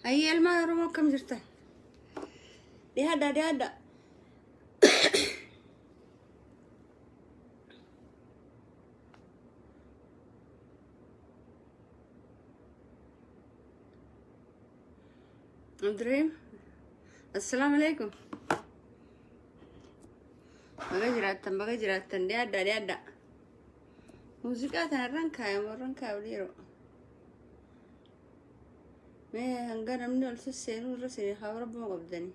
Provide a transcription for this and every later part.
Hayyee ilmaan Oromoo akkam jirtan? Dhiyaadhaa dhiyaadhaa. Abdurrahim. Assalaamu alaikum. Baga jiraattan baga jiraattan dhiyaadhaa dhiyaadhaa. Muuziqaa tanarraan kaayamu irraan kaayu dhiiroo. Mee hanga namni ol sesseenuu irra isin haa rabbuma qabdanii.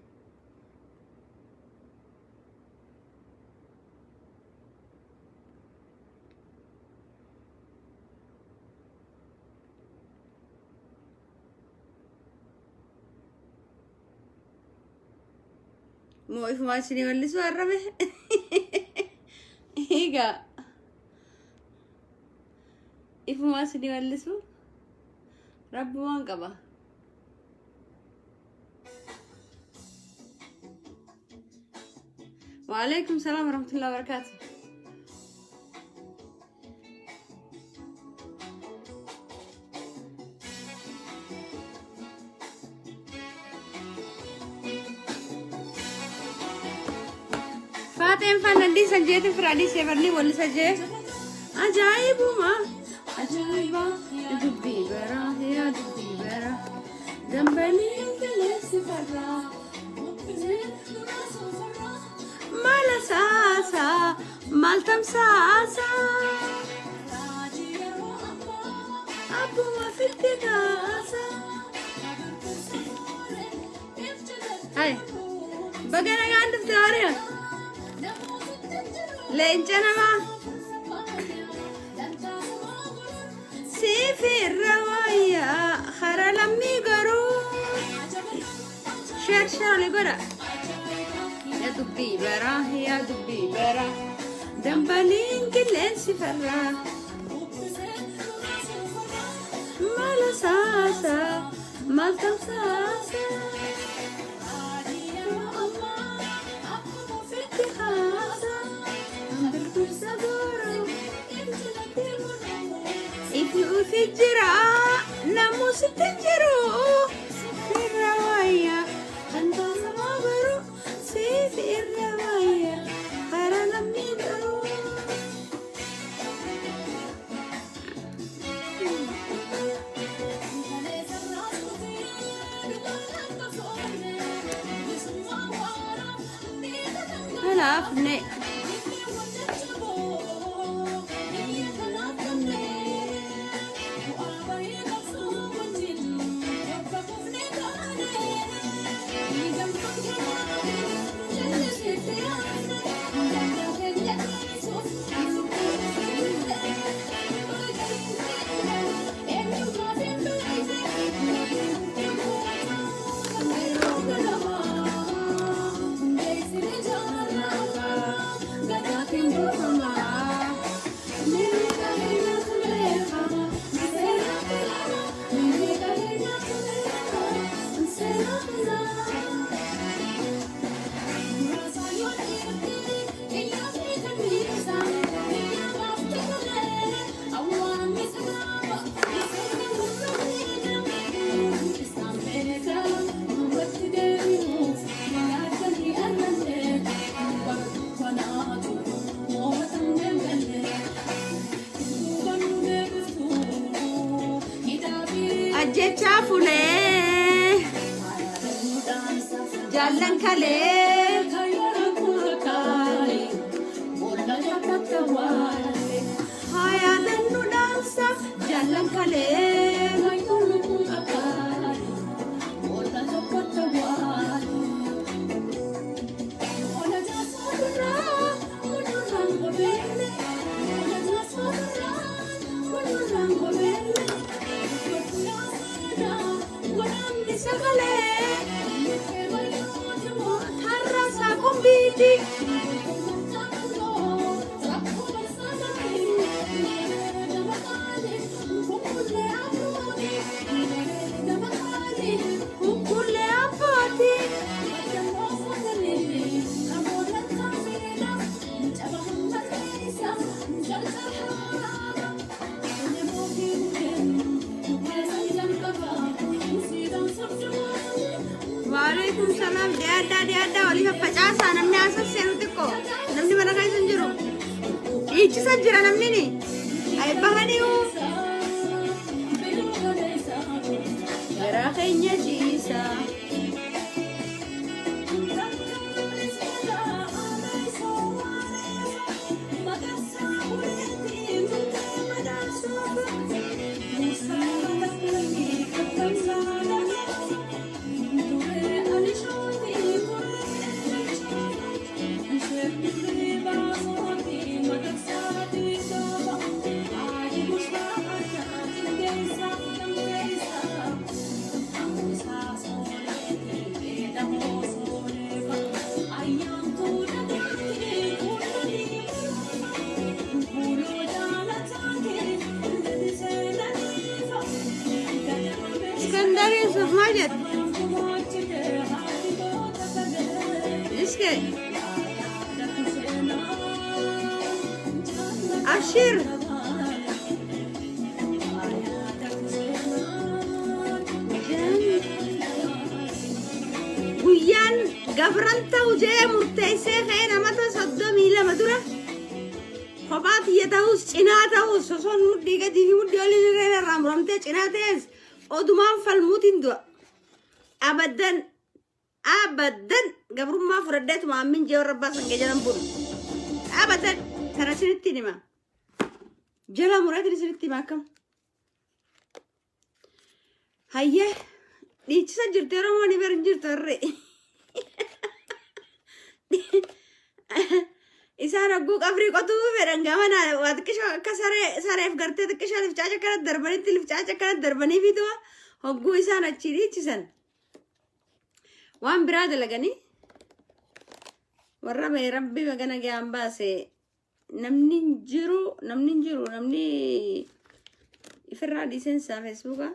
Moo ifumaa isinii wallisuu harrame? Egaa ifumaa isinii wallisuu rabbumaan qaba. Waalaikum salaam warahmatullahi wabarakatuh. Faaxeen faan dhiisan jeetin firaa dhiisee barnii wallisa jee. Ajaa'ibuma ajaa'iba dubbii baraa yaa dubbii baraa dambalii qilleensi farraa maala saasaa maal tamsaasaa abbuma fitti kaasaa. Hai baga nagaan dhufte Maariyaam. Leenca namaa. Siif irra wayyaa hara lammii garuu. Sheer sheer olii godha. Yaa dubbii baraa yaa dubbii baraa dambaliin qilleensi farraa. Mala saasaa maal tamsaasaa. Ifi ufi jira namuu sitti hin jiru. Irra wayya kan taasamaa baru siif irra wayya hara namni garuu. Kanaaf ne. Ajjechaa fulee jaallan kalee haa yaadannu dhaamsa jaallan kalee. Tarra kumbiiti. Kukkulee abbooti. Kanaaf dhiyaadhaa, dhiyaadhaa, walii faffacaasaa. Namni haasas seenu xiqqoo, namni mana keessa hin jiru. Dhiichisa jira namni ni. Ay bahaniyu. Garaa keenya ciisa. Iskandar Yusuf maal jette? Iske. Abshir. Guyyaan gabran ta'u jee murteessee ka'ee namata 32 dura kophaa tiyya ta'us, cinaa ta'us, osoo mudhii gadii fi mudhii olii irreen irraa muramtee cinaa ta'es, odumaan falmuutiin du'a. Abaddan abaddan gabrummaa fudhadheetuma ammin jee warra abbaa sangee jalan bulu. Abaddan kana isinitti hima. Jala mureetiin isinitti hima akkam. Hayyee, dhiichisa jirti Oromoon ni bari jirtu harree. Isaan hogguu qabrii qotuu fedhan gamana waa xiqqishoo akka saree sareef gartee xiqqishoo lifcaaca akkana darbanitti lifcaaca akkana darbanii fiituma hogguu isaan achii dhiichisan. Waan biraa dalaganii warra ba'e rabbi bagana ga'an baase. Namni hin jiru, namni hin jiru, namni ifirraa dhiiseensaa Feesbuuka.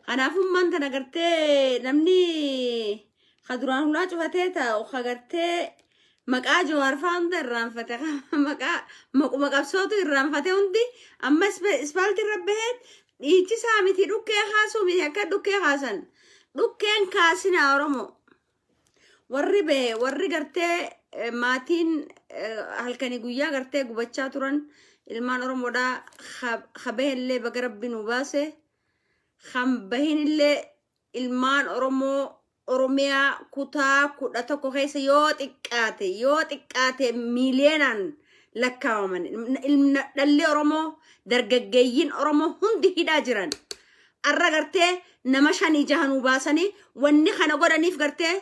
Kanaafuu maan tana gartee namni ka duraan hulaa cufatee taa'u, ka gartee maqaa Jawaar fa'aa hunda irraanfate, maqaa maquma qabsootu irraanfate, hundi amma ispaaltii irra bahee dhiichisaa miti, dhukkee kaasuu miti, akka dhukkee kaasan dhukkeen kaasinaa. Oromoo warri bahe, warri gartee maatiin halkanii guyyaa gartee gubachaa turan, ilmaan Oromoodhaa ka bahellee baga rabbi nu baase, kan bahinillee ilmaan Oromoo Oromiyaa kutaa 11 keessa yoo xiqqaate yoo xiqqaate miiliyoonaan lakkaawaman dhalli Oromoo, dargaggeeyyiin Oromoo hundi hidhaa jiran. Arra gartee nama shanii jahanuu baasanii wanni kana godhaniif gartee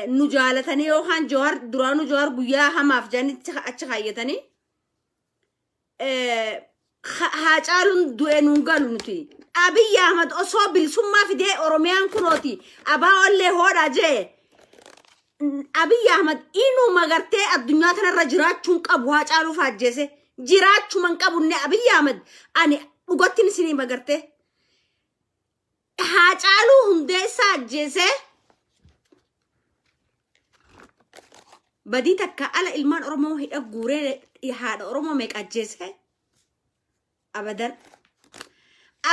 nu jaalatanii yookaan Jawaar duraanuu Jawaar guyyaa hamaaf jedhanitti achi kaayyatanii haa caaluun du'e nuun galu nuti. Abiyyi Ahmad osoo bilisummaa fidee Oromiyaan kunooti abaa ollee hoodhaa jee, Abiyyi Ahmad inuma gartee addunyaa tanarra jiraachuun qabu. Haa caaluuf ajjeese jiraachuma hin qabunne Abiyyi Ahmad. Ani dhugattiin isinii magartee haa caaluu Hundeessaa ajjeese badii takka ala ilmaan Oromoo hidha guuree haadha Oromoo meeqa ajjeese. Abadan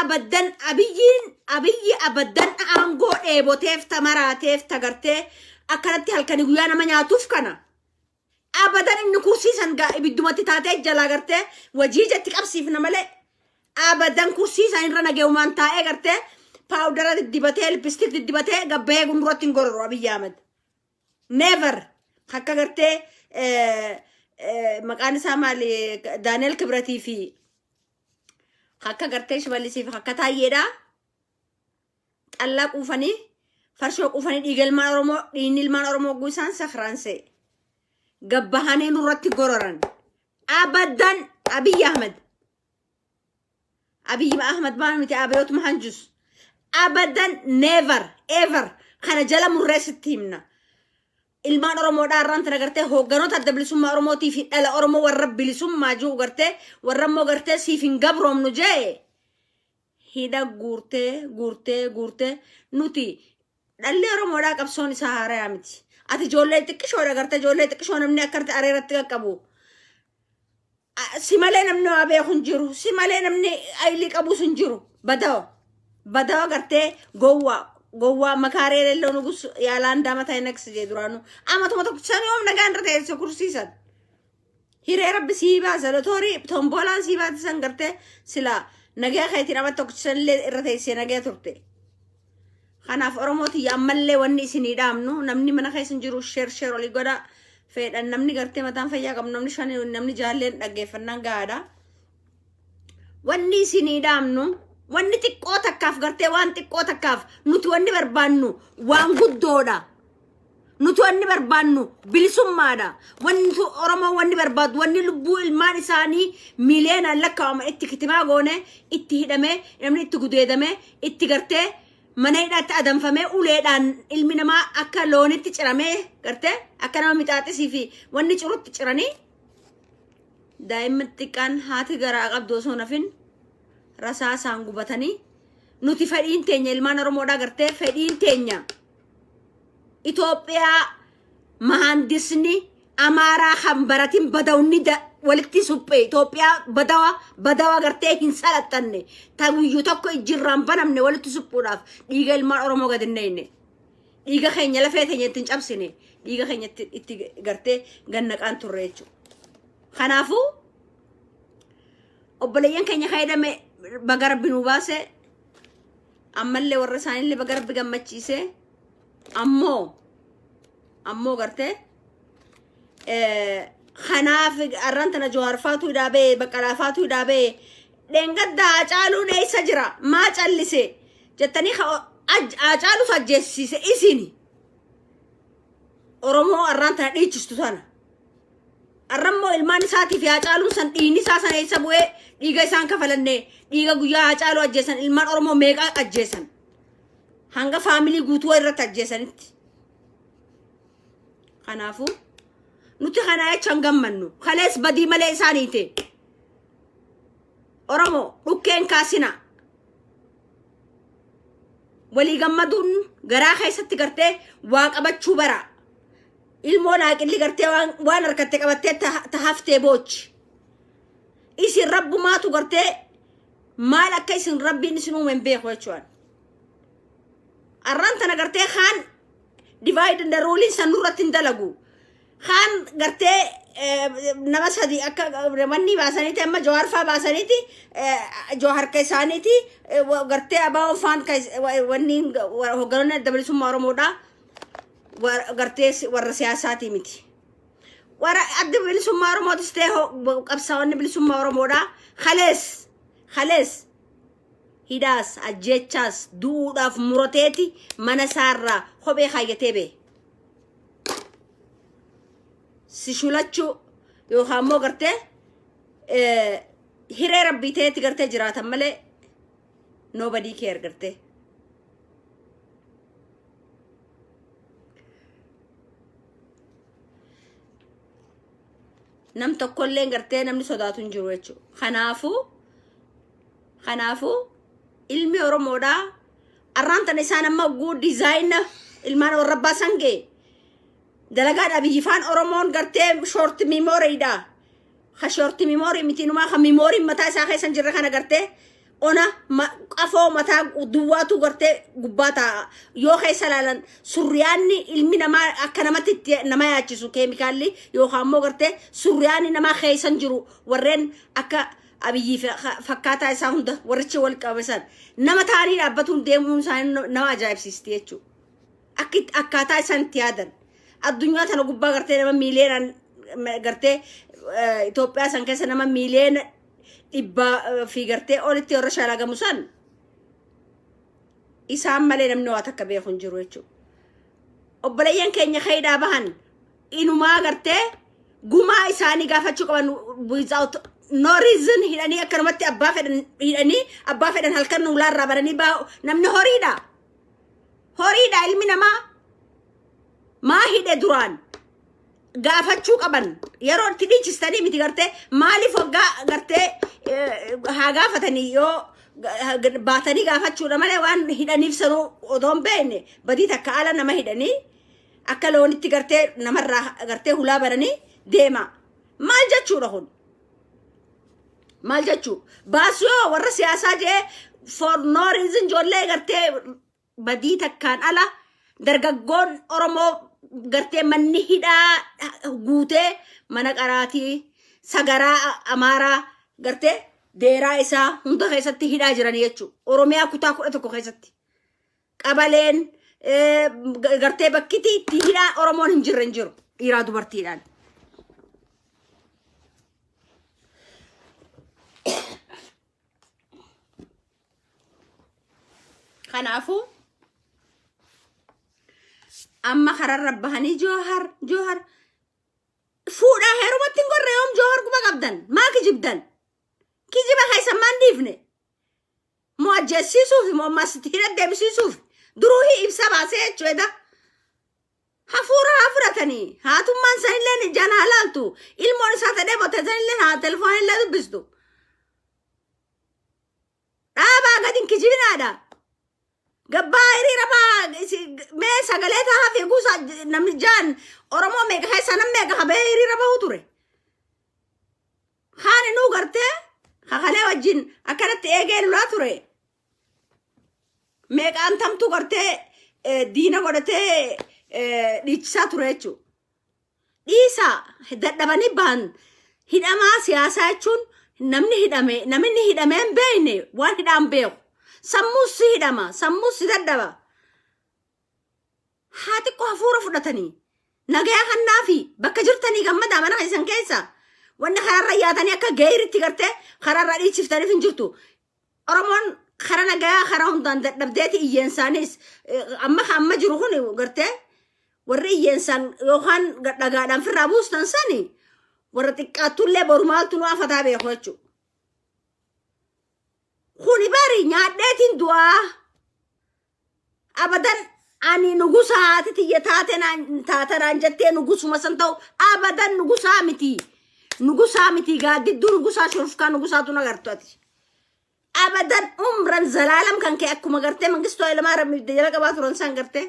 abaddan Abiyyiin, Abiyyi abaddan aangoo dheeboteef tamaraateef tagartee akkanatti halkanii guyyaa nama nyaatuuf kana abadan inni kursii san gaa ibiddumatti taatee jalaa gartee wajii jetti qabsiifna malee, abadan kursii san irra nageumaan taa'ee gartee paawudara diddibatee lipstick diddibatee gabbayee gunduratti hin gororu Abiyyi Ahmed. Never. Akka gartee maqaan isaa maali, Daani'el Kibratii fi akka gartee Shimallisii fi akka Taayyeedha. Xallaa quufanii, farshoo quufanii, dhiiga ilmaan Oromoo, dhiigni ilmaan Oromoo hogguu isaan sakraanse gabbahanii nurratti gororan. Abadan Abiyyi Ahmed. Abiyyi Ahmed maal miti, abiyootuma hanjus. Abadan, never ever. Kana jala murree sitti himna. Ilmaan Oromoodhaa irraan tana gartee hoogganoota adda bilisummaa Oromootii fi dhala Oromoo warra bilisummaa jiru gartee warra immoo gartee siif hin gabroomnu jee hidha guurtee guurtee guurtee, nuti dhalli Oromoodhaa qabsoon isaa haarayaa miti. Ati ijoollee xiqqishoodha, gartee ijoollee xiqqishoo namni akka areeratti qaqqabu. Si malee namni waa beeku hin jiru. Si malee namni ayilii qabus hin jiru. Badawa. Badawa gartee gowwaa. Gowwaa makaaree የሌለው ንጉስ ያለ አንድ ዓመት አይነግስ jee duraanuu amatuma tokko san yoom nagaan irra teesse kursiisan. Hiree Rabbi sii baasa, lotoorii tombolaan sii baate san gartee sila nagaa keetiin amata tokko sanillee irra teessee nagaa turte. Kanaaf Oromooti, ammallee wanni isinii dhaamnu, namni mana keessa hin jiru share share olii godha fedhan. Namni gartee mataan fayyaa qabu, namni shani, namni jaalleen dhaggeeffannaan gahaadha. Wanni isinii dhaamnu, wanni xiqqoo takkaaf gartee, waan xiqqoo takkaaf, nuti wanni barbaannu waan guddoodha. Nuti wanni barbaannu bilisummaadha. Wanni Oromoo wanni barbaadu, wanni lubbuu ilmaan isaanii miiliyoonaan lakkaa'aman itti kitimaa goone, itti hidhamee, namni itti gudeedamee, itti gartee mana hidhaatti adamfamee, uleedhaan ilmi namaa akka loonitti ciramee, gartee akka nama mixaaxisii fi wanni cirutti ciranii, daa'imman xiqqaan haati garaa qabdu osoo nafin rasaasaan gubatanii, nuti fedhiin teenya, ilmaan Oromoodhaa gartee fedhiin teenya Itoophiyaa mahandisni Amaaraa kan baratin badawni walitti suphee, Itoophiyaa badawa badawa gartee hin salaxanne, ta guyyuu tokko ijjirraan banamne walitti suphuudhaaf dhiiga ilmaan Oromoo gad hin neeyne. Dhiiga keenya lafee teenya ittiin cabsine, dhiiga keenya itti gartee gannaqaan turre jechuudha. Kanaafuu obboleeyyan keenya fayyadame baga Rabbi nuu baase, ammallee warra isaaniillee baga Rabbi gammachiise. Ammoo gartee kanaaf arran tana Jawaar faatu hidhaa ba'e, Baqqalaa faatu hidhaa ba'e, dheengadda Hacaaluun eessa jira, maa callise jettanii, Hacaaluus ajjeessise isini Oromoo arraan tana dhiichistu tana. Arrammoo ilmaan isaatii fi Hacaaluun san dhiigni isaa san eessa bu'ee? Dhiiga isaan kafalanne, dhiiga guyyaa Hacaaluu ajjeesan ilmaan Oromoo meeqa ajjeesan, hanga faamilii guutuu irratti ajjeesanitti. Kanaafuu nuti kana jecha hin gammannu. Kalees badii malee isaaniite. Oromoo dhukkeen kaasina. Walii gammaduun garaa keessatti gartee waa qabachuu bara. Ilmoo naaqilli gartee waan harkatte qabattee ta haftee boochi. Isin rabbumaatu gartee maal akka isin Rabbiin isin uume hin beeku jechuudha. Arraan tana gartee kaan divide and ruling san nurratti hin dalagu. Kaan gartee nama sadi akka manni baasaniiti, amma Jawaar faa baasaniiti, harka isaaniiti gartee abaa'oo faan wanni hogganoonni Adda Bilisummaa Oromoodha gartee warra siyaasaatii miti. Warra Adda Bilisummaa Oromootis ta'e qabsaa'onni bilisummaa Oromoodha. Kalees kalees hidhaas ajjeechaas du'uudhaaf murateeti mana isaarraa kophee kaayyatee ba'e. Si shulachuu yookaan immoo gartee hiree Rabbii ta'etti gartee jiraatan malee nobody care gartee. Nam tokkollee gartee namni sodaatu hin jiru jechuudha. Kanaafuu ilmi Oromoodhaa arraan tana isaan amma guu diizaayina ilmaan warra abbaa sangee dalagaadha. Biyyifaan Oromoon gartee short memorydha. Ha, short memory mitiinumaa, ha, memoryn mataa isaa keessa hin jirre kana gartee ona qafoo mataa duwwaatu gartee gubbaa taa'a. Yoo keessa ilaalan surriyaanni ilmi namaa akka namatti itti nama yaachisu, keemikaalli yookaan immoo gartee surriyaanni namaa keessa hin jiru, warreen akka Abiyyii fi fakkaataa isaa hunda warrichi wal qabasan nama ta'anii dhaabbatuun deemuun isaanii nama ajaa'ibsiisti jechuudha. Akka akkaataa isaan itti yaadan. Addunyaa tana gubbaa gartee nama miiliyoonaan gartee Itoophiyaa san keessa nama 100,000,000 fi gartee olitti warra shalagamu san isaan malee namni waa takka beeku hin jiru jechuudha. Obboleeyyan keenya keeydaa bahan inumaa gartee gumaa isaanii gaafachuu qaban. Without no reason hidhanii, akkanumatti abbaa fedhan hidhanii, abbaa fedhan halkan ulaarraa baranii baa'u. Namni horiidha. Horiidha ilmi namaa. Maa hidhe duraan gaafachuu qaban. Yeroo itti dhiichistanii miti gartee, maaliif waggaa gartee haa gaafatanii yoo baatanii gaafachuudha malee, waan hidhaniif sanuu odoo hin beekne badii takka ala nama hidhanii akka loonitti gartee namarraa gartee hulaa baranii deema. Maal jechuudha kun? Maal jechuu? Baasuu yoo warra siyaasaa jee for no reason ijoollee gartee Badii takkaan ala dargaggoon Oromoo gartee manni hidhaa guutee mana qaraatii sagaraa Amaaraa gartee deeraa isaa hunda keessatti hidhaa jiranii jechuudha. Oromiyaa kutaa 11 keessatti. Qabaleen gartee bakkiti itti hidhaa Oromoon hin jirre hin jiru. Dhiiraa dubartiidhaan. Kanaafuu amma kararra bahanii Joohar Joohar fuudhaa heerumatti hin gorre yoom Joohar quba qabdan maa kijibdan kijiba keessan maan dhiifne moo ajjeessiisuuf moo ammas itti hidha deebisiisuuf duruu hi ibsa baasee jechuudha. Hafuura haa fudhatanii haatummaan sanillee ijaan haa laaltu ilmoon isaa ta'ee botte sanillee haa telefoonillee dubbistu. Dhaabaa gadi hin kijibinaadha. Gabbaa hiriira baa mee sagalee tahaa fi guusaa namni jaan Oromoo meeqa keessaa nam meeqa habee hiriira bahuu ture. Haani nuu gartee kakalee wajjin akkanatti eegee lolaa ture. Meeqaan tamtuu gartee diina godhatee dhiichisaa ture jechuudha. Dhiisaa dadhabanii bahan hidhamaa siyaasaa jechuun namni hidhame namni hidhamee hin beekne waan hidhaan beeku. Sammuus si hidhama sammuus si dadhaba. Haa xiqqoo hafuura fudhatanii nagayaa kannaa fi bakka jirtanii gammadaa mana keessan keessa wanni karaarra yaatanii akka geeyritti gartee karaarra dhiichiftaniif hin jirtu. Oromoon kara nagayaa karaa hundaan dadhabdeeti iyyeensaanis amma amma jiru kun gartee warri iyyeensaan yookaan dhagaadhaan firraa buustan sani warra xiqqaattullee boru maaltu nu afataa beeku jechuudha. Kuni bari nyaadheetiin du'aa. Abadan ani nugusa haati tiyya taate naan taata naan jettee nugusuma san ta'u abadan nugusaa miti. Nugusaa miti gaaddidduu nugusaa shurufkaa nugusaatu na gartu ati. Abadan umran zalaalam kan kee akkuma gartee mangistuu Hayilamaariyaam jala qabaa turan san gartee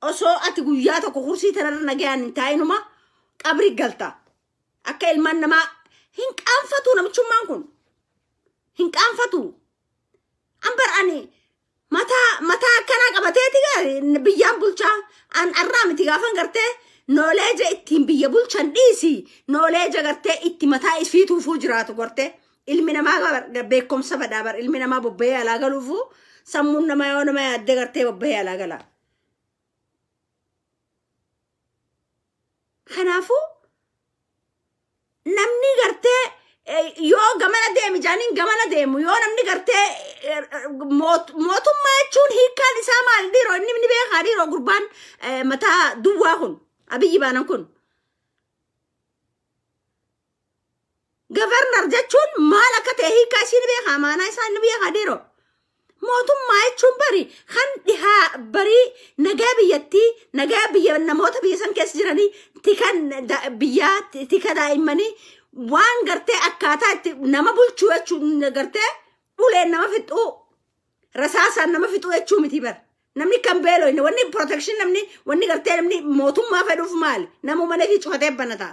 osoo ati guyyaa tokko kursii tanarra nagayaan hin taa'inuma qabri galta. Akka ilmaan namaa hin qaanfatu namichummaan kun. Hin qaanfatu. An bar ani mataa mataa akkanaa qabateeti biyyaan bulchaa an arraa miti gaafan gartee nooleeja ittiin biyya bulchan dhiisi nooleeja gartee itti mataa ifiituufuu jiraatu gartee ilmi namaa beekumsa badaa bar ilmi namaa bobba'ee alaa galuufuu sammuun namaa yoo nama yaaddee gartee bobba'ee alaa gala. Kanaafuu namni gartee yoo gamana deemi jaaniin gamana deemu yoo namni gartee mootummaa jechuun hiikkaan isaa maal dhiiroo inni ni beekaa dhiiroo gurbaan mataa duwwaa kun Abiyyi baanan kun. Gavarnar jechuun maal akka ta'e hiikkaa isii ni beekaa maanaa isaa ni beekaa dhiiroo. Mootummaa jechuun bari kan dhihaa barii nagaa biyyattii nagaa biyya namoota biyya san keessa jiranii tikan biyyaa tika daa'immanii waan gartee akkaataa itti nama bulchuu jechuun gartee uleen nama fixuu rasaasaan nama fixuu jechuu miti bar. Namni kan beeloo wanni protection namni wanni gartee namni mootummaa fedhuuf maali namuma mana fi cufatee banata.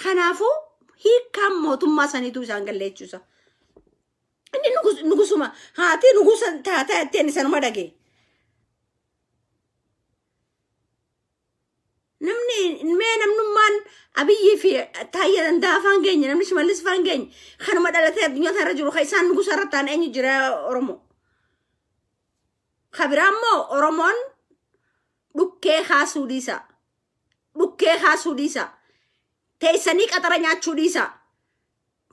Kanaafuu hiikkaan mootummaa saniitu isaan galle jechuusa. Inni nugusuma haati nugusa taataa jetteen isanuma dhage. Namni mee namnummaan Abiyyii fi Taayyee Danda'a afaan geenye namni Shimallis afaan geenye kanuma dhalatee addunyaa kanarra jiru kan isaan nugusa irra ta'an eenyu jira Oromoo. Kabiraa immoo Oromoon dhukkee kaasuu dhiisa. Dhukkee kaasuu dhiisa. Teessanii qaxara nyaachuu dhiisa.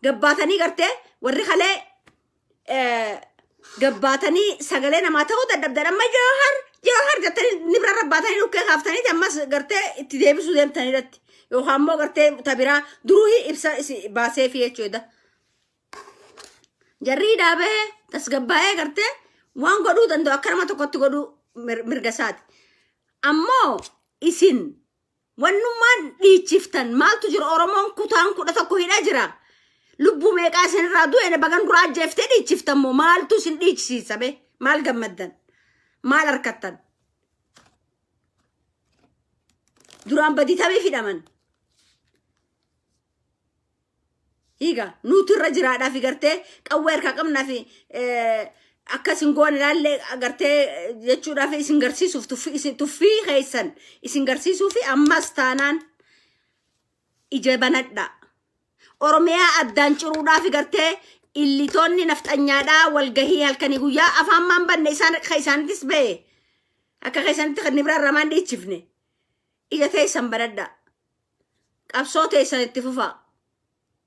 Gabbaatanii gartee warri kalee gabbaatanii sagalee namaa ta'uu dadhabdan amma Joohar Joohar jettanii ni bira rabbaatanii dhukkee kaaftanii ammas gartee itti deebisuu deemtanii irratti yookaan immoo gartee tabiraa duruu ibsa baasee fi jechuudha. Jarri hidhaa bahee tasgabbaa'ee gartee waan godhuu danda'u akka nama tokkotti godhuu mirga isaati. Ammoo isin wannummaan dhiichiftan maaltu jira Oromoon kutaan 11 hidha jira. Lubbuu meeqaa isinirraa du'e bagan duraa ajjeeftee dhiichiftan moo maaltu isin dhiichisiisa be maal gammaddan maal harkattan. Duraan badii tamiif hidhaman. Hiiga nuti irra jiraadhaa fi gartee qawwee harkaa qabnaa fi akka isin goone ilaallee gartee jechuudhaaf isin garsiisuuf tuffii keessan isin garsiisuu fi ammas taanaan ija banadha. Oromiyaa addaan ciruudhaaf gartee illitoonni nafxanyaadhaa walgahii halkanii guyyaa afaan maan banne isaan akka isaanittis ba'e akka keessanitti kan biraa irraa maan dhiichifne ija teessan banadha. Qabsoo teessan itti fufaa.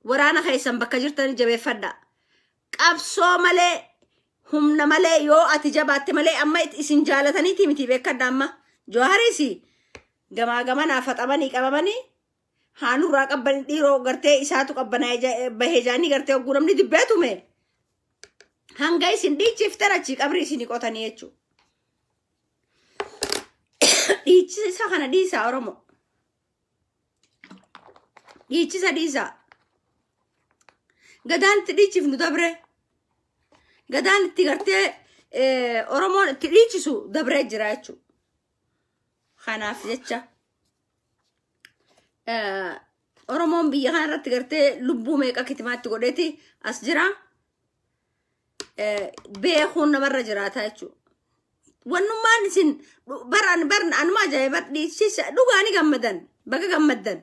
Waraana keessan bakka jirtan jabeeffadha. Qabsoo malee humna malee yoo ati jabaatte malee amma isin jaalataniiti miti beekadha amma. Jawaaris gamaa gamanaa faxamanii qabamanii haanurraa qabbanii dhiiroo gartee isaatu qabbanaa'ee bahee jaanii gartee hogguu namni dibbee tume. Hanga isin dhiichiftan achii qabrii isinii qotanii jechuudha. Dhiichisa kana dhiisaa Oromoo. Dhiichisa dhiisaa. Gadaan itti dhiichifnu dabre. Gadaan itti gartee Oromoon itti dhiichisu dabree jira jechuudha. Kanaaf jecha Oromoon biyya kana irratti gartee lubbuu meeqa kitimaatti godheeti as jira. Beekuun namarra jiraata jechuudha. Wannummaan isin baraan baran anuma ajaa'iba dhiichisa dhugaa ni gammadan baga gammaddan.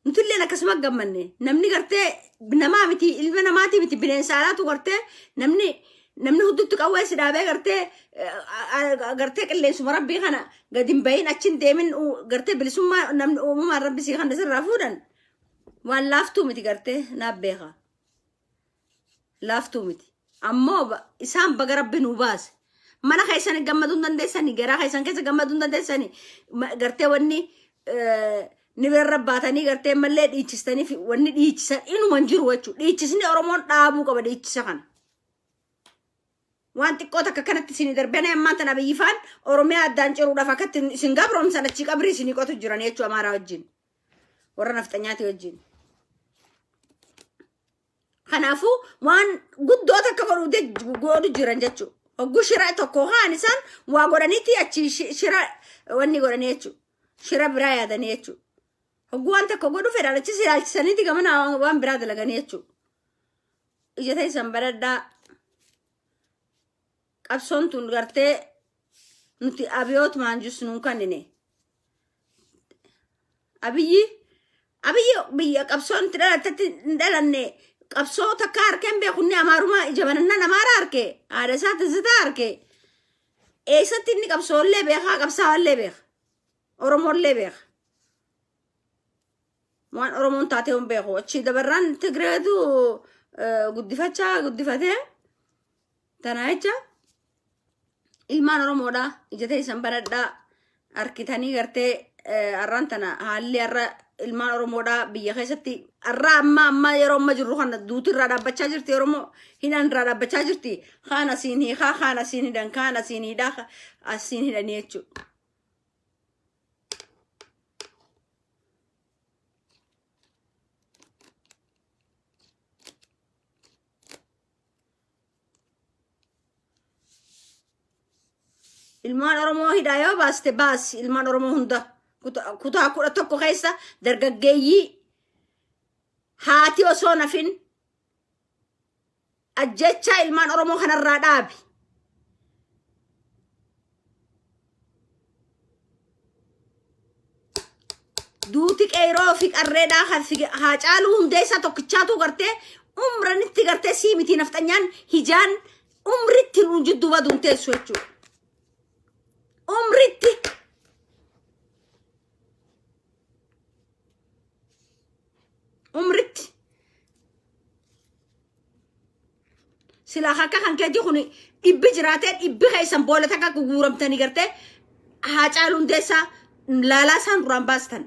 Nutilleen akkasuma gammanne namni gartee namaa miti ilma namaatii miti bineensa alaatu gartee namni huddutti qawwee si dhaabee gartee gartee qilleensuma rabbii kana gadi hin bahin achi hin deemin gartee bilisummaa namni uumamaan rabbi sii kana sirraa fuudhan waan laaftuu miti gartee naaf beeka. Laaftuu miti. Ammoo isaan baga rabbi nuu baase. Mana keessan gammaduu hin dandeessani, garaa keessan keessa gammaduu hin dandeessani. Gartee wanni ni birarra baatanii gartee mallee dhiichistanii fi wanni dhiichisan inuma hin jiru jechuudha. Dhiichisni Oromoon dhaabuu qaba dhiichisa kana. Waan xiqqoo takka kanatti isinii darbanii ammaan tana Abiyyi faan Oromiyaa addaan ciruudhaaf akkatti isin gabroomsan achii qabrii isinii qotu jiran jechuudha Amaaraa wajjin. Warra nafxanyaati wajjin. Kanaafuu waan guddoo takka godhu jiran jechuudha. Hogguu shira tokko kaan isaan waa godhaniiti achi shira wanni godhanii jechuudha. Shira biraa yaadanii jechuudha. Hogguu waan tokko godhu fedhan achis ilaalchisaniiti gamana waan biraa dalaganii jechuudha. Ija teessan baradhaa. Qabsoon tun gartee nuti abiyoot maanjus nuun kannine. Abiyyi biyya qabsoon itti dhalattetti hin dhalanne qabsoo takka harkee hin beeku inni amaarumaa ija banannaan amaara harke haadha isaa tizzitaa harke eessatti inni qabsoollee beekaa qabsaa'allee beeka oromoollee beeka waan oromoon taatee hin beeku achii dabarraan tigreetu guddifachaa guddifatee tana jecha ilmaan Oromoodha ija teessan banadhaa harkitanii gartee har'aan tana haalli har'a ilmaan Oromoodha biyya keessatti har'a amma amma yeroo amma jirru kana duuti irraa dhaabbachaa jirti Oromoo hidhaan irraa dhaabbachaa jirti kaan asiin hiikaa kaan asiin hidhan kaan asiin hidhaa asiin hidhanii jechuudha. Ilmaan Oromoo hidhaa yoo baaste baasi ilmaan Oromoo hunda kutaa 11 keessa dargaggeeyyii haati osoo nafin ajjechaa ilmaan Oromoo kanarraa dhaabi. Duuti qeeroo fi qarreedhaa haa caaluu hundeessaa tokkichaatu gartee umranitti gartee sii miti nafxanyaan hijaan umritti nu jidduu baduun teessu jechuudha. Umritti. Umritti. Silaa akka kan keetii kun dhibbi jiraatee dhibbi keessan boolla takka guguuramtanii gartee Haacaaluu Hundeessaa laalaa isaan duraan baastan.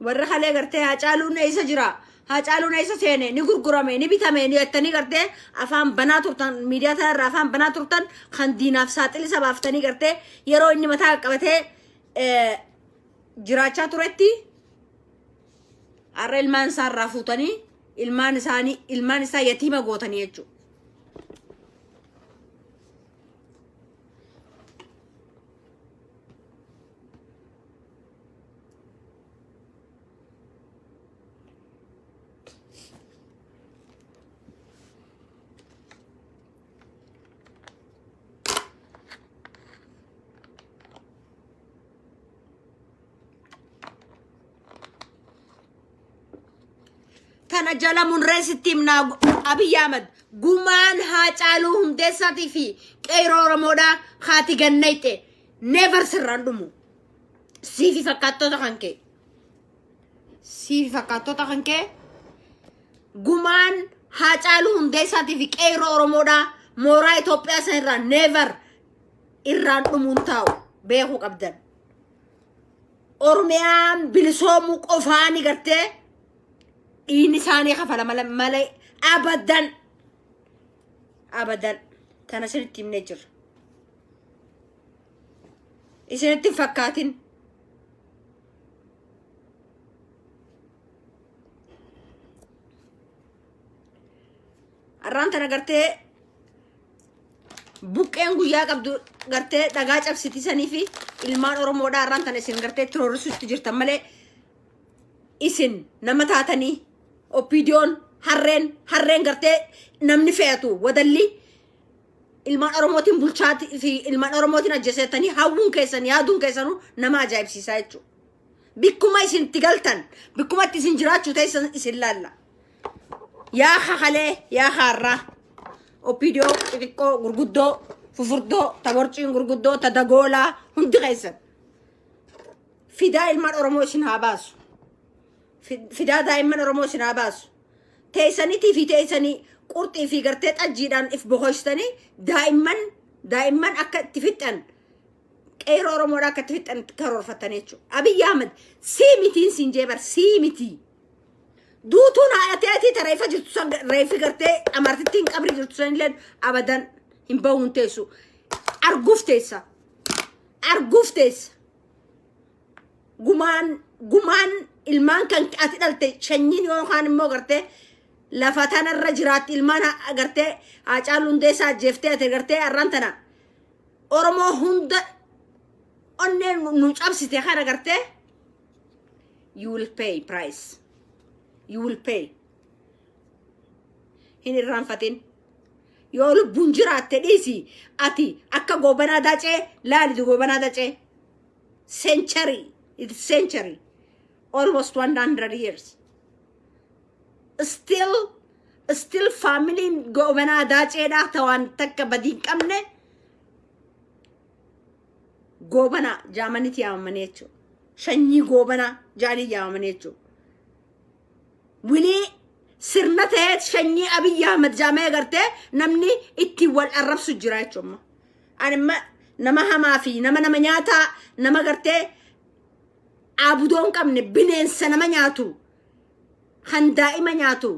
Warra kalee gartee Haacaaluun eessa jira? Haacaaluun eessa seene? Ni gurgurame, ni bitame, ni jettanii gartee afaan banaa turtan, miidiyaa tanarra afaan banaa turtan kan diinaaf saaxili sabaaftanii gartee yeroo inni mataa qabatee jiraachaa turetti har'a ilmaan isaa irraa fuutanii ilmaan isaanii ilmaan isaa yatiima gootanii jechuudha. Tana jala munree sitti himnaa, Abiyyi Ahmad, gumaan Haacaaluu Hundeessaatii fi qeeroo Oromoodhaa haati gannayxe never sirraan dhumu. Siifi fakkaattota kan kee. Siifi fakkaattota kan kee gumaan Haacaaluu Hundeessaatii fi qeeroo Oromoodhaa mooraa Itoophiyaa san irraa never irraan dhumuun taa'u beekuu qabdan. Oromiyaan bilisoomuu qofaani gartee dhiigni isaanii kafala malee abadan abadan tana isinitti himnee jirra. Isinitti hin fakkaatin. Har'aan tana gartee buqqeen guyyaa qabdu gartee dhagaa cabsiti sanii fi ilmaan Oromoodhaa har'aan tana isin gartee tiroorisuutti jirtan malee isin nama taatanii OPDOn harreen harreen gartee namni fe'atu wadalli ilmaan Oromootiin bulchaatii fi ilmaan Oromootiin ajjeesettanii hawwuun keessan yaaduun keessanuu nama ajaa'ibsiisaa jechuudha. Bikkuma isin itti galtan, bikkuma itti isin jiraachuu teessan isin laalla. Yaa kakalee, yaa haarraa, OPDO xixiqqoo, gurguddoo, fufurdoo, taborciin gurguddoo, ta dagoolaa hundi keessan. Fidaa ilmaan Oromoo isin haa baasu. Fidaa daa'imman Oromoo isin haa baasu. Teessaniitii fi teessanii qurxii fi gartee xajjiidhaan if bohoystanii daa'imman akka itti fixxan, qeeroo Oromoodhaa akka itti fixxan karoorfattan jechuudha. Abiyyi Ahmed sii mitiin siin jee bar, sii miti. Duutuun haadha teetii ta reeffa jirtu san, reeffi gartee amartittiin qabri jirtu san illee abadan hin bahuun teessu. Arguuf teessa. Arguuf teessa. Gumaan ilmaan kan ati dhalte shanyiin yookaan immoo gartee lafa tanarra jiraatti ilmaan gartee Haacaaluu Hundeessaa ajjeeftee ati gartee har'aan tana Oromoo hunda onnee nu cabsite kana gartee you will pay price. You will pay. Hin irraanfatin. Yoo lubbuun jiraatte dhiisi, ati akka Goobanaa Dacee laalitu. Goobanaa Dacee century, it's century, almost 100 years, still familyn Goobanaa Daaceedhaa tawaan takka badii hin qabne Goobanaa jaamanitti yaamamanii jechuudha. Sanyii Goobanaa jaanii yaamamanii jechuudha. Wilii sirna ta'ee sanyii Abiyyi Ahmed jaamee gartee namni ittiin wal arrabsu jira jechuudha. Ani imma nama hamaa fi nama nyaataa, nama gartee abudoo hin qabne, bineensa nama nyaatu, kan daa'ima nyaatu,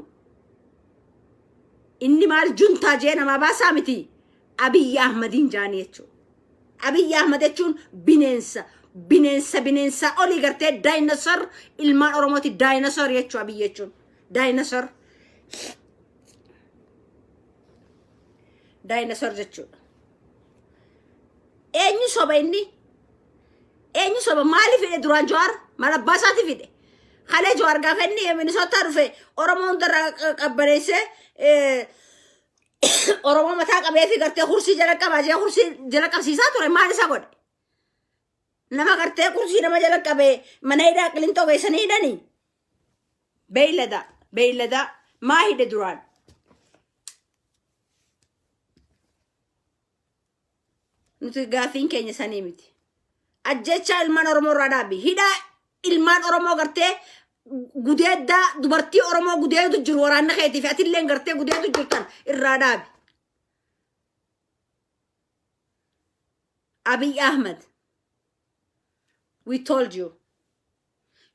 inni maal juntaa jee namaa baasaa miti, Abiyyi Ahmadiin jaanii jechuudha. Abiyyi Ahmad jechuun bineensa bineensa bineensa olii gartee dinosaur, ilmaan Oromooti dinosaur jechuudha. Abiyyi jechuun dinosaur dinosaur jechuudha. Eenyu soba inni? Eenyu soba? Maali fidhe duraan Jawaar? Maal abbaa isaati fide? Kalee Jawaar gaafa inni Minisootaa dhufe Oromoo hundarraa qabbaneessee, Oromoo mataa qabee fi gartee kursii jala qabaa jee kursii jala qabsiisaa ture, maal isa godhe? Nama gartee kursii nama jala qabee mana hidhaa Qilintoo geessanii hidhanii? Beeylada beeylada maa hidhe duraan? Nuti gaaffiin keenya sanii miti. Ajjechaa ilmaan Oromoo irraa dhaabi. Hidhaa ilmaan Oromoo gartee gudeeddaa, dubartii Oromoo gudeedu jiru waraanni keetii fi atilleen gartee gudeedu jirtan irraa dhaabi. Abiy Ahmed, we told you.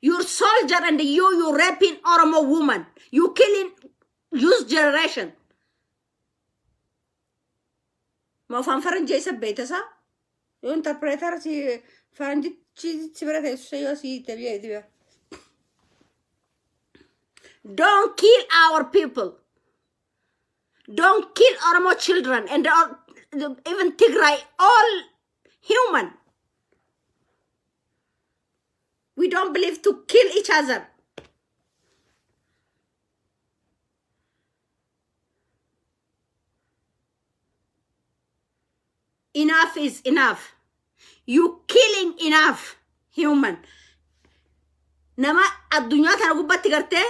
Your soldier and you raping Oromo woman. You killing youth generation. Ma afaan faranjii isa beektasaa? Yoo interpreter si faranjichi si bira teessu yoo si tabi'a. Don't kill our people. Don't kill Oromo children and even Tigray, all human. We don't believe to kill each other. Enough is enough. You killing enough human. Nama addunyaa tana gubbatti gartee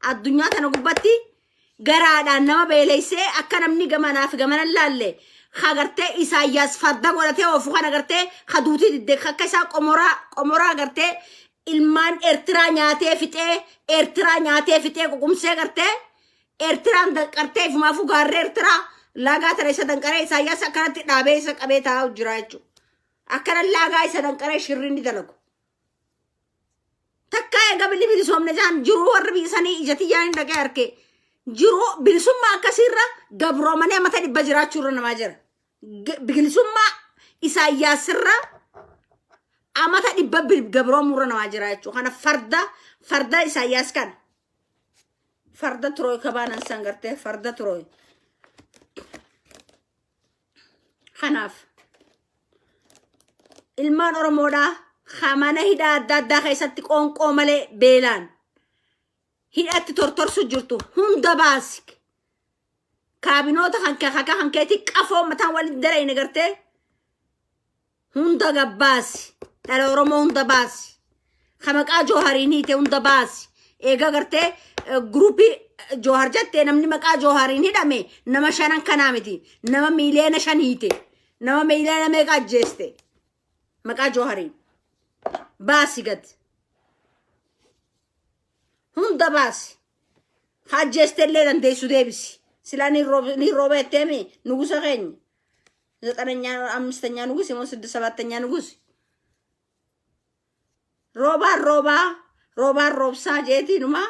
Addunyaa tana gubbatti garaadhaan nama beeleysee akka namni gamanaaf gamana hin laalle ka gartee Isaayyaas farda godhatee oofu kana gartee ka duutii didde akka isaa qomoraa qomoraa gartee ilmaan Eertiraa nyaatee fixee, Eertiraa nyaatee fixee ququmsee, gartee Eertiraan danqartee ifumaafuu gaarree Eertiraa laagaa tana isa danqaree Isaayyaas akkanatti dhaabee isa qabee taa'u jira jechuudha. Akkana laagaa isa danqaree shirri ni dalagu. Takka eega billi bilisoomne jaan jiruu warri biyya sanii ija tiyyaan hin dhaqee arke. Jiruu bilisummaa akkasiirra gabroomanii amata 100 jiraachuurra namaa jira. Bilisummaa Isaayyaasirra amata 100 gabroomuurra namaa jira jechuudha. Kana farda farda Isaayyaas kana. Farda turooy kabaanan san gartee farda turooy. Kanaaf ilmaan Oromoodhaa mana hidhaa adda addaa keessatti qoonqoo malee beelaan hidhatti tortorsu jirtu hunda baasi. Kaabinoota kan kaka kan keetii qafoo mataan walitti darayne gartee hunda gabbaasi. Dhala Oromoo hunda baasi. Ka maqaa Joohariin hiite hunda baasi. Eega gartee guruupii Joohar jettee namni maqaa Joohariin hidhame nama shanan kanaa miti. Nama 5 miiliyoona hiite. Nama miiliyoona meeqa ajjeeste. Maqaa Joohariin. Baasi gad. Hunda baasi. Ha ajjeeste illee dandeessu deebisi. Silaa ni rooba jetteemi nugusa keenya. ዘጠነኛ አምስተኛ ንጉስ የሞ ስድስት ሰባተኛ ንጉስ roobaan roobaa roobaan roobsaa jeetiinuma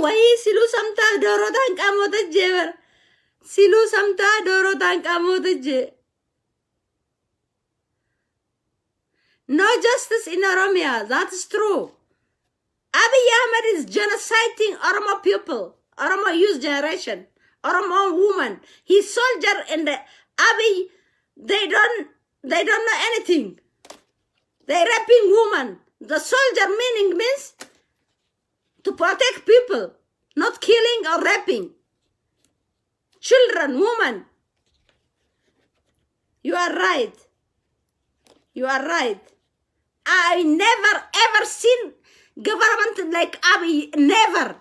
wayii siluu samtaa doorotaan qaamota jee bara siluu samtaa doorotaan qaamota jee. No justice in Oromia, that is true. Abiy Ahmed is genociding Oromo people, Oromo youth generation, Oromo woman. His soldier and the Abiy, they don't know anything. They raping woman. The soldier meaning means to protect people, not killing or raping. Children, women. You are right. You are right. I never ever seen government like Abiy, never.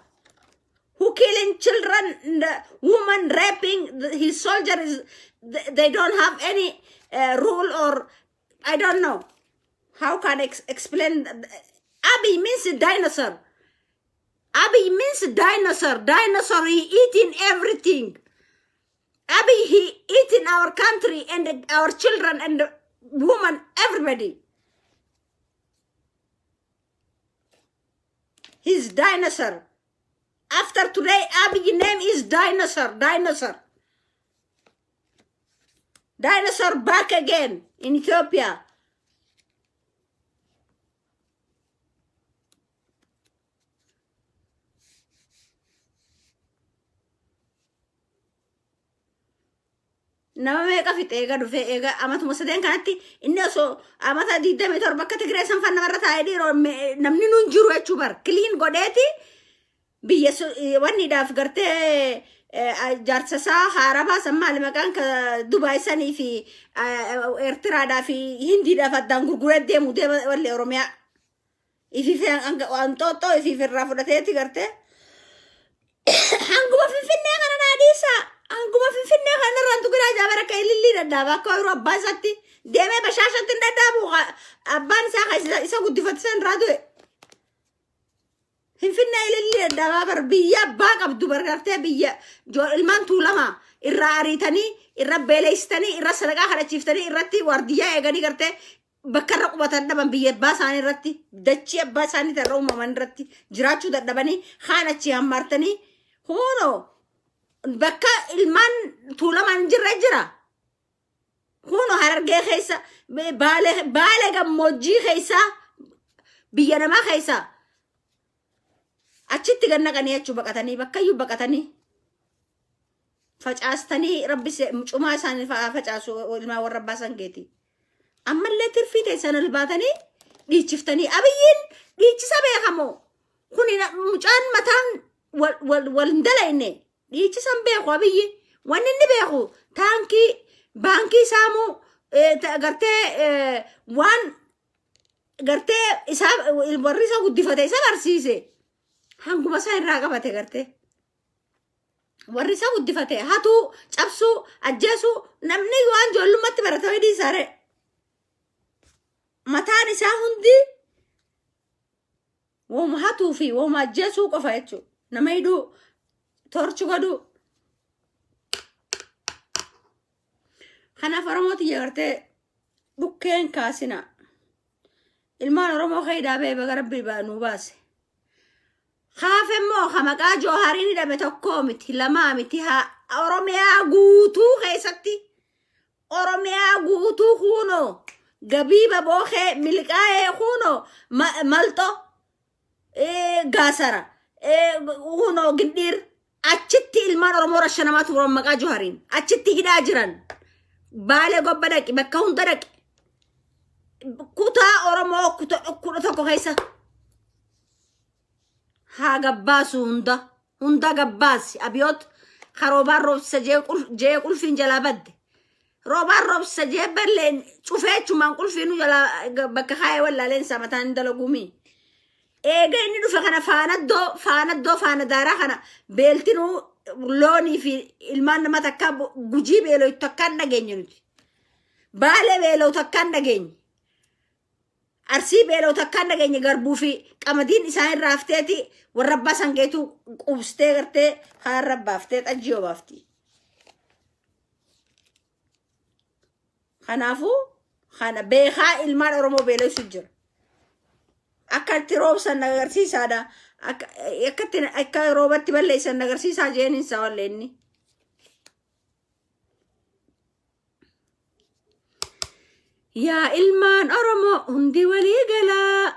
Who killing children, the woman raping, his soldier is, they don't have any rule or I don't know. How can I explain? Abiy means a dinosaur. Abiy means dinosaur. Dinosaur, he eating everything. Abiy, he eating our country and our children and the woman, everybody. He's dinosaur. After today, Abiy name is dinosaur. Dinosaur. Dinosaur back again in Ethiopia. Nama meeqa fixe eega dhufee? Eega amatuma sadeen kanatti inni osoo amata 27 akka Tigree san fan namarra taa'ee dhiiroo namni nuun jiru jechuu bar clean godheeti biyya wanniidhaaf gartee jaarsa isaa haaraa baasan maali maqaan ka Dubaay sanii fi Eertiraadhaa fi Hindiidhaaf addaan gurguree deemu deema wallee Oromiyaa. Ifiif Anxooxxoo ifiif irraa fudhateeti gartee hanguma Finfinnee kana naa dhiisa. Hanguma Finfinnee kana irraan tuqiraa jaabara akka ilillii dadhaaba akka yeroo abbaa isaatti deemee bashaashatti hin dhadhaabu abbaan isaa kan isa guddifate san irraa du'e. Finfinnee ilillii dadhaabaa bar biyya abbaa qabdu bar gartee biyya ilmaan tuulamaa irraa ariitanii, irra beeleessitanii, irra sadaqaa kadhachiiftanii, irratti waardiyyaa eeganii gartee bakka irra qubatan dhaban. Biyya abbaa isaanii irratti, dachii abbaa isaanii irra uumaman irratti jiraachuu dadhabanii kaan achii hammaartanii huunoo bakka ilmaan tuulamaan hin jirre jira. Kunoo Harargee keessa, Baalee, Baalee gammoojjii keessa, biyya namaa keessa achitti gad naqanii jechuu baqatanii bakkayyuu baqatanii facaastanii rabbi cumaa isaanii facaasu ilmaan warra abbaa sangeeti. Ammallee tirfii teessan ol baatanii dhiichiftanii Abiyyiin dhiichisa beekamoo kuni mucaan mataan wal wal wal hin dalayne dhiichisan beeku Abiyyi. Wanni inni beeku taankii baankii saamuu gartee waan Gartee isaa warri isa guddifate isa barsiise hanguma isaa irraa qabate gartee. Warri isa guddifate hatuu, cabsuu, ajjeesuu namni waan ijoollummaatti barate wayii dhiisaare. Mataan isaa hundi wooma hatuu fi wooma ajjeesuu qofa jechuudha. Nama hidhuu, torchi godhuu. Kanaaf Oromoo tiyya gartee dhukkeen kaasina. Ilmaan Oromoo keeydaa ba'e baga rabbi nuu baase. Kaafe immoo ka maqaa Joohariin hidhame tokkoo miti lamaa miti haa Oromiyaa guutuu keessatti Oromiyaa guutuu kuunoo gabiiba bookee milqaa'ee kuunoo malxo gaasara kuunoo gindhiir achitti ilmaan Oromoo rashanamaa turan maqaa Joohariin achitti hidhaa jiran Baalee gobba dhaqi bakka hunda dhaqi kutaa Oromoo 11 keessa haa gabbaasu hunda hunda gabbaasi abiyoot ka roobaan roobsisa jee qulfiin jalaa badde roobaan roobsisa jee balleen cufee achumaan qulfiinu jalaa bakka kaayee wallaaleen isaa mataan hin dalaguumii eega inni dhufe kana faanaddoo faanaddoo faana daaraa kana beeltinuu loonii fi ilmaan nama takkaa gujii beeloytu takkaa hin dhageenye nuti baalee beeloo takkaa hin dhageenye Arsii beeloo takkaa hin dhageenye garbuu fi qamadiin isaan irraa hafteeti warra abbaa sangeetu qubstee gartee kaarra baaftee xajjii obaafti. Kanaafuu kana beekaa ilmaan Oromoo beelessu jira. Akka itti roobsan agarsiisaadha. Akka itti akka roobatti balleessan agarsiisaa jeen hin sawallee inni. Yaa ilmaan Oromoo hundi walii galaa.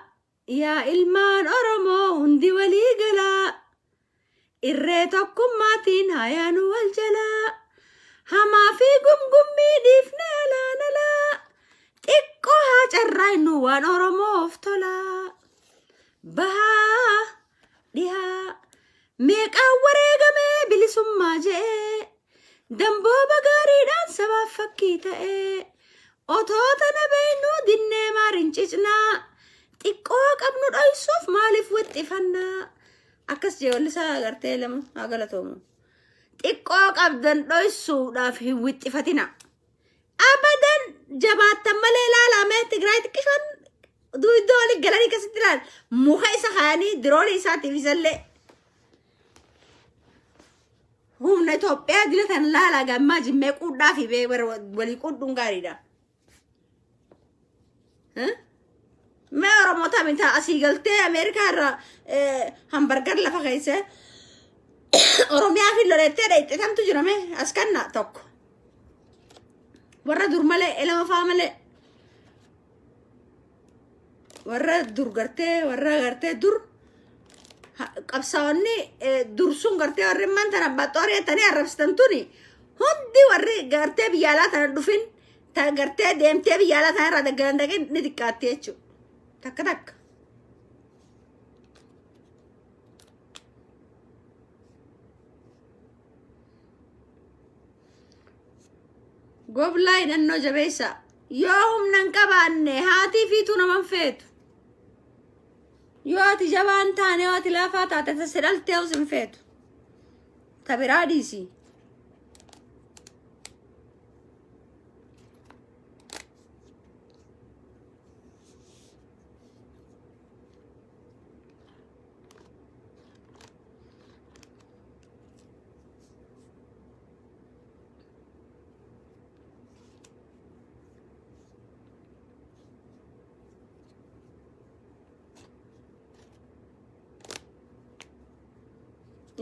Yaa ilmaan Oromoo hundi walii galaa. Irree tokkummaatiin haa yaanu wal jalaa. Hamaa fi gumgummii dhiifne alaan alaa. Xiqqoo haa carraaynu waan Oromoof tolaa. Bahaa dhihaa meeqaan wareegamee bilisummaa je'ee. Dambooba gaariidhaan sabaaf fakkii ta'ee otoo tana beeknuu dinnee maariin cicnaa xiqqoo qabnu dhoysuuf maaliif wixxifannaa akkas jee wallisaa agartee lama haa galatoomu. Xiqqoo qabdan dhoysuudhaaf hin wixxifatina. Abadan jabaattan malee ilaalaa mee Tigraay xiqqishoon iddoo walii galanii akkasitti ilaal muka isa kaayanii diroonii isaatiif isallee. Humna Itoophiyaa dila tan laalaa gammaa jimmee quudhaa fi bee walii quudhuun gaariidha. Mee Oromoo tamintaa asii galtee Ameerikaa irraa hambargar lafa keessa Oromiyaa fi lolettee dhayxe tamtu jira mee as kanna tokko. Warra dur malee elama faa malee warra dur gartee warra gartee dur qabsaa'onni dur sun gartee warri imman tana baxxoorii jettanii arrabsitan tuni hundi warri gartee biyya alaa tana dhufin ta gartee deemtee biyya alaa tana irraa daggalan dhaqin ni xiqqaatti jechuudha. Takka takka. Goblaa hidhannoo jabeessa. Yoo humna hin qabaanne haatii fiituu naman feetu. Yoo ati jabaa hin taane yoo ati laafaa taate ta si dhaltee os hin feetu. Ta biraa dhiisi.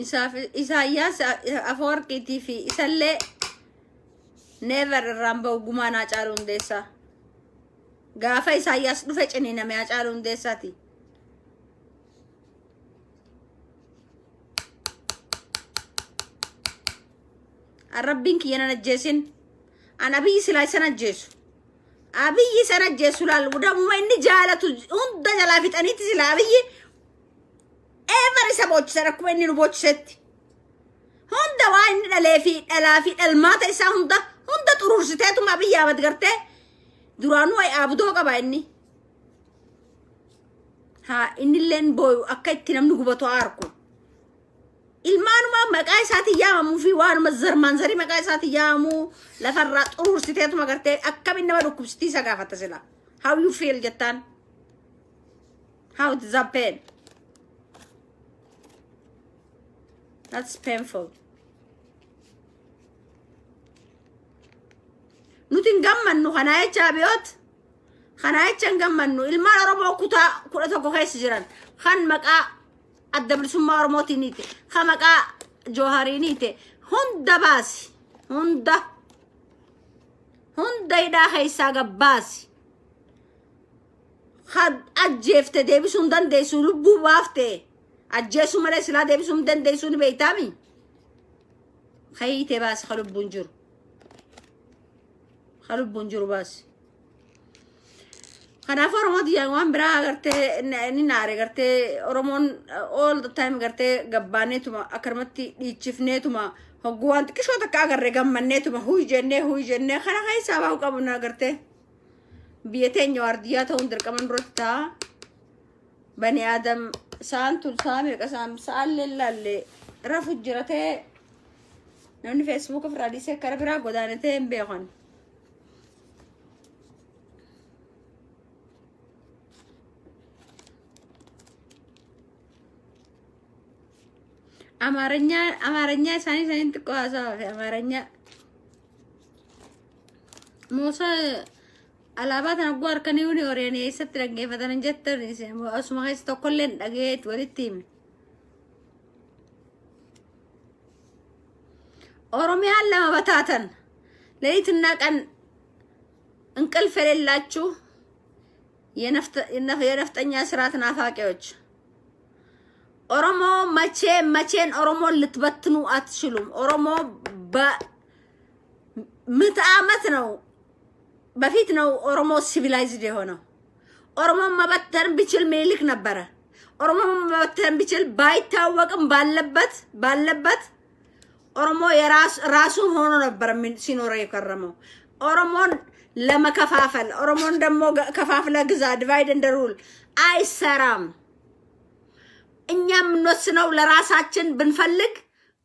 Isaaf Isaayyaas Afawarqiitii fi isallee never irraan ba'u gumaan Haacaaluu Hundeessaa. Gaafa Isaayyaas dhufe ciniiname Haacaaluu Hundeessaati. An rabbiin kiyya nan ajjeesin. An abiyyi silaa isan ajjeesu. Abiyyi isan ajjeesu laal namuma inni jaalatu hunda jalaa fixaniitti silaa abiyyi eevar isa boochisan akkuma inni nu boochisetti. Hunda waa inni dhalee fi dhalaa fi dhalmaata isaa hunda hunda xuruursiteetuma abiyyi Ahmad gartee duraanuu abdoo qaba inni. Haa innilleen booyu, akka itti namni gubatu haa arku. Ilmaanuma maqaa isaatiin yaamamuu fi waanuma zarmaan zarii maqaa isaatiin yaamamuu lafarraa xuruursiteetuma gartee akkamiin nama dhukkubsitii isa gaafatta sila. "How you feel?" jettaan. How does that pain? That's painful. Nuti hin gammannu kanaa jecha, abiyoot. Kanaa jecha hin gammannu. Ilmaan Oromoo kutaa 11 keessa jiran kan maqaa Adda Bilisummaa Oromootiin hiite, kan maqaa Joohariin hiite hunda baasi. Hunda. Hunda hidhaa keessaa gabbaasi. Kan ajjeefte deebisuu hin dandeessu, lubbuu baafte. Ajjeesuu malee silaa deebisuu hin dandeessu, ni beektaami. Kayiitee baasi ka lubbuun jiru. Ka lubbuun jiru baasi. Kanaaf Oromoo tiyyaan waan biraa agartee ni naare gartee Oromoon all the time gartee gabbaaneetuma akkanumatti dhiichifneetuma hogguu waan xiqqishoo takka agarree gammanneetuma huy jennee huy jennee kana keessaa bahu qabna agartee. Biyya teenya waardiyyaa ta'uun dirqama duratti ta'a. Bani Aadam sa'aan tun sa'a meeqa, sa'aan sa'aan laallee rafu jira ta'ee namni Facebook ofirraa dhiisee kara biraa godaanatee hin beekan. Amaaranya isaanii isaaniin xiqqoo haasawaa fi Amaaranya. Muusa alaabaa tana guu harkanii uni ori'anii eessatti dhaggeeffatan hin jettan, asuma keessa tokkollee hin dhagayeet walitti hime. Oromiyaan lama bataatan ሌሊትና ቀን እንቅልፍ የሌላችሁ የነፍጠኛ ስርዓት ናፋቂዎች፣ ኦሮሞ መቼ መቼን ኦሮሞን ልትበትኑ አትችሉም። ኦሮሞ በምዕተ ዓመት ነው በፊት ነው ኦሮሞ civilized የሆነው። ኦሮሞን መበተን ቢችል ምኒልክ ነበረ። ኦሮሞን መበተን ቢችል ባይታወቅም ባለበት ባለበት ኦሮሞ ራሱን ሆኖ ነበር ሲኖረው የከረመው። ኦሮሞን ለመከፋፈል፣ ኦሮሞን ደግሞ ከፋፍለ ግዛ፣ divide and rule አይሰራም። እኛ የምንወስነው ለራሳችን ብንፈልግ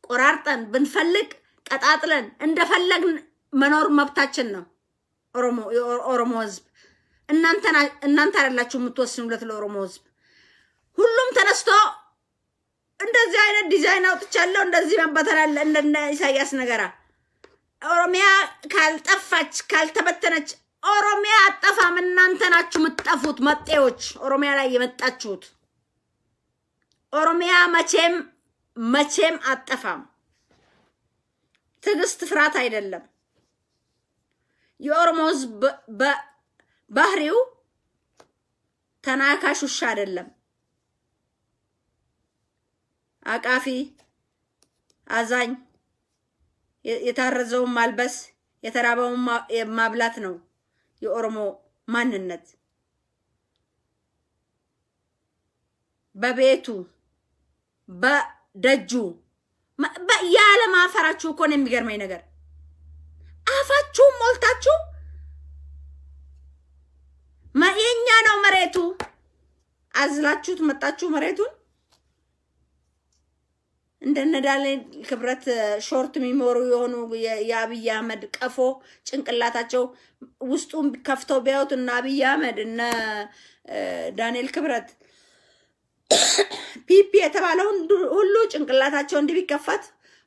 ቆራርጠን ብንፈልግ ቀጣጥለን እንደፈለግን መኖር መብታችን ነው። ኦሮሞ የኦሮሞ ህዝብ እናንተ አይደላችሁ የምትወስኑለት ለኦሮሞ ህዝብ። ሁሉም ተነስቶ እንደዚህ አይነት ዲዛይን አውጥቻለሁ፣ እንደዚህ መበተን አለ እንደነ ኢሳያስ ነገራ። ኦሮሚያ ካልጠፋች ካልተበተነች ኦሮሚያ አጠፋም። እናንተ ናችሁ የምትጠፉት መጤዎች፣ ኦሮሚያ ላይ የመጣችሁት። ኦሮሚያ መቼም መቼም አጠፋም። ትዕግስት ፍርሃት አይደለም። የኦሮሞ ህዝብ በባህሪው ተናካሽ ውሻ አይደለም። አቃፊ፣ አዛኝ፣ የታረዘውን ማልበስ፣ የተራበውን ማብላት ነው የኦሮሞ ማንነት። በቤቱ በደጁ ያለማፈራችሁ እኮ ነው የሚገርመኝ ነገር። አፋችሁም ሞልታችሁ የኛ ነው መሬቱ አዝላችሁት መጣችሁ መሬቱን። እንደነ ዳንኤል ክብረት short memory የሆኑ የአብይ አህመድ ቀፎ ጭንቅላታቸው ውስጡን ከፍተው ቢያዩት እነ አብይ አህመድ፣ እነ ዳንኤል ክብረት፣ PP የተባለውን ሁሉ ጭንቅላታቸው እንዲህ ቢከፈት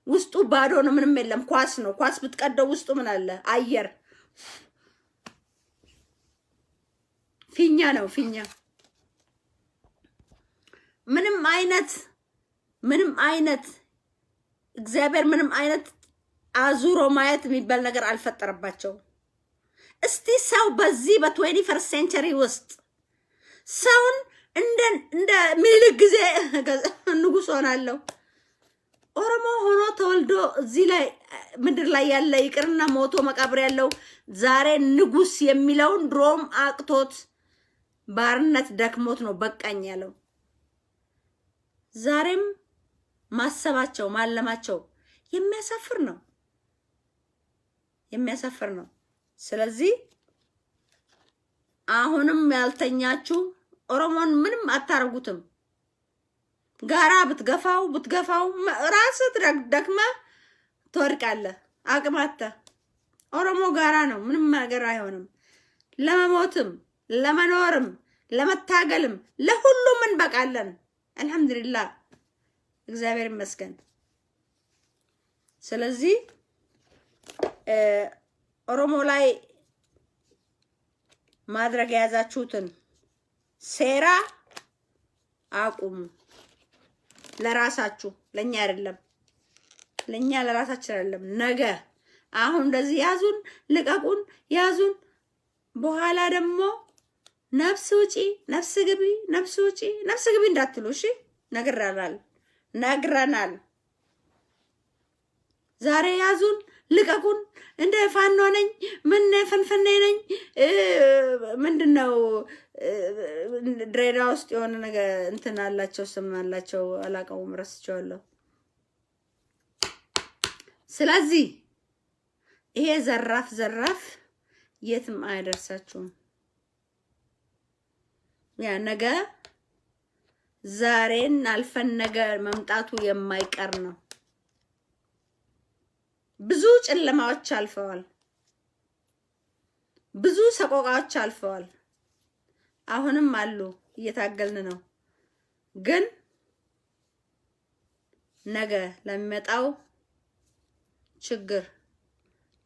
ውስጡ ባዶ ነው፣ ምንም የለም። ኳስ ነው። ኳስ ብትቀደው ውስጡ ምን አለ? አየር፣ ፊኛ ነው፣ ፊኛ። ምንም አይነት ምንም አይነት እግዚአብሔር ምንም አይነት አዙሮ ማየት የሚባል ነገር አልፈጠረባቸውም። እስቲ ሰው በዚህ በ 21st century ውስጥ ሰውን እንደ ምኒልክ ጊዜ ንጉስ ሆናለሁ፣ ኦሮሞ ሆኖ ተወልዶ እዚህ ላይ ምድር ላይ ያለ ይቅርና ሞቶ መቃብር ያለው ዛሬ ንጉስ የሚለውን ድሮም አቅቶት ባርነት ደክሞት ነው በቃኝ ያለው። ዛሬም ማሰባቸው ማለማቸው የሚያሳፍር ነው፣ የሚያሳፍር ነው። ስለዚህ አሁንም ያልተኛችሁ ኦሮሞን ምንም አታረጉትም። ጋራ ብትገፋው ብትገፋው ራስህ ደክመህ ትወድቃለህ። አቅም አጥተህ። ኦሮሞ ጋራ ነው፣ ምንም ነገር አይሆንም። ለመሞትም ለመኖርም ለመታገልም ለሁሉም እንበቃለን። አልሐምዱሊላህ፣ እግዚአብሔር ይመስገን። ስለዚህ ኦሮሞ ላይ ማድረግ የያዛችሁትን ሴራ አቁሙ። ለራሳችሁ፣ ለኛ አይደለም፣ ለኛ ለራሳችን አይደለም። ነገ አሁን እንደዚህ ያዙን፣ ልቀቁን፣ ያዙን፣ በኋላ ደግሞ ነፍስ ውጪ ነፍስ ግቢ፣ ነፍስ ውጪ ነፍስ ግቢ እንዳትሉ እሺ። ነግረናል፣ ነግረናል። ዛሬ ያዙን ልቀቁን፣ እንደ ፋኖ ነኝ፣ ምን ፍንፍኔ ነኝ፣ ምንድን ነው፣ ድሬዳዋ ውስጥ የሆነ ነገር እንትን አላቸው፣ ስም አላቸው፣ አላውቀውም፣ ረስቼዋለሁ። ስለዚህ ይሄ ዘራፍ ዘራፍ የትም አያደርሳችሁም። ያ ነገ ዛሬን አልፈን ነገ መምጣቱ የማይቀር ነው። ብዙ ጨለማዎች አልፈዋል። ብዙ ሰቆቃዎች አልፈዋል። አሁንም አሉ፣ እየታገልን ነው። ግን ነገ ለሚመጣው ችግር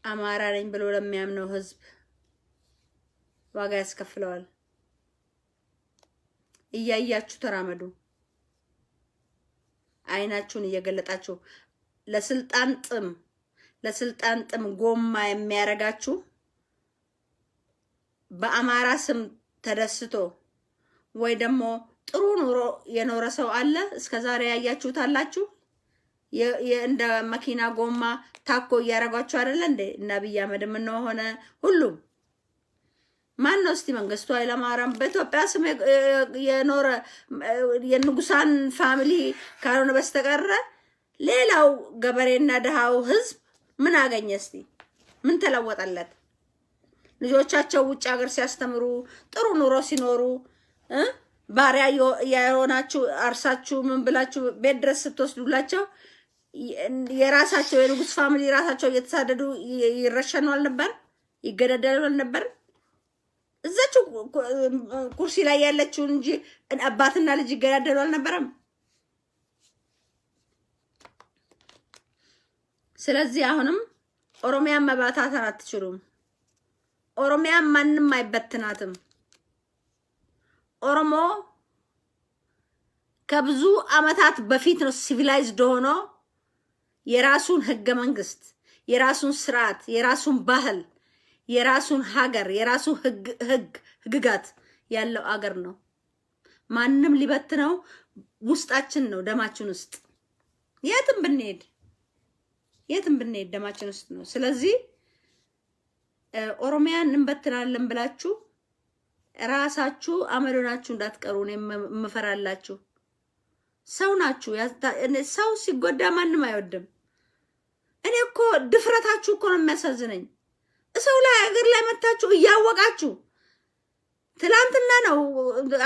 አማራ ነኝ ብሎ ለሚያምነው ህዝብ ዋጋ ያስከፍለዋል። እያያችሁ ተራመዱ። አይናችሁን እየገለጣችሁ ለስልጣን ጥም ጎማ የሚያረጋችሁ፣ በአማራ ስም ተደስቶ ወይ ደግሞ ጥሩ ኑሮ የኖረ ሰው አለ? እስከ ዛሬ ያያችሁት አላችሁ? እንደ መኪና ጎማ ታኮ እያደረጓችሁ አይደለ እንዴ? እና አብይ አህመድ ምን ሆነ? ሁሉም ማን ነው እስቲ? መንግስቱ ኃይለማርያም በኢትዮጵያ ስም የኖረ የንጉሳን family ካልሆነ በስተቀረ ሌላው ገበሬና ድሃው ህዝብ ምን አገኘ? እስቲ ምን ተለወጠለት? ልጆቻቸው ውጭ ሀገር ሲያስተምሩ፣ ጥሩ ኑሮ ሲኖሩ፣ ባሪያ የሆናችሁ አርሳችሁ ምን ብላችሁ ቤት ድረስ ስትወስዱላቸው የራሳቸው የንጉስ family ራሳቸው እየተሳደዱ ይረሸኑ አልነበር? ይገዳደሉ አልነበር? እዛችው ኩርሲ ላይ ያለችውን እንጂ አባትና ልጅ ይገዳደሉ አልነበረም? ስለዚህ አሁንም ኦሮሚያን መበታተን አትችሉም። ኦሮሚያን ማንም አይበትናትም። ኦሮሞ ከብዙ ዓመታት በፊት ነው civilized ሆኖ የራሱን ህገ መንግስት፣ የራሱን ስርዓት፣ የራሱን ባህል፣ የራሱን ሀገር፣ የራሱ ህግ ህግጋት ያለው አገር ነው። ማንም ሊበትነው ውስጣችን ነው፣ ደማችን ውስጥ፣ የትም ብንሄድ፣ የትም ብንሄድ ደማችን ውስጥ ነው። ስለዚህ ኦሮሚያን እንበትናለን ብላችሁ ራሳችሁ አመድ ሆናችሁ እንዳትቀሩ እኔ የምፈራላችሁ። ሰው ናችሁ። ሰው ሲጎዳ ማንም አይወድም። እኔ እኮ ድፍረታችሁ እኮ ነው የሚያሳዝነኝ። ሰው ላይ ሀገር ላይ መታችሁ እያወቃችሁ፣ ትላንትና ነው፣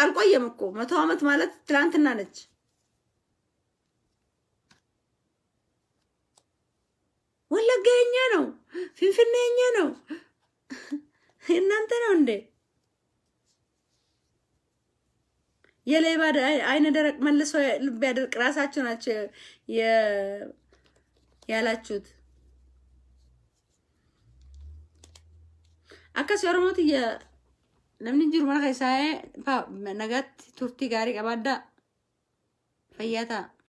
አልቆየም እኮ፣ 100 ዓመት ማለት ትላንትና ነች። ወለጋ የኛ ነው፣ ፊንፊኔ የኛ ነው። እናንተ ነው እንዴ? የሌባ አይነ ደረቅ መልሶ ልብ ያደርቅ። ራሳችሁ ናቸው ያላችሁት። Akkas Oromoo tiyya, namni jiru mana keessaa nagaatti turtii gaarii qabaaddaa, fayyaa ta'a.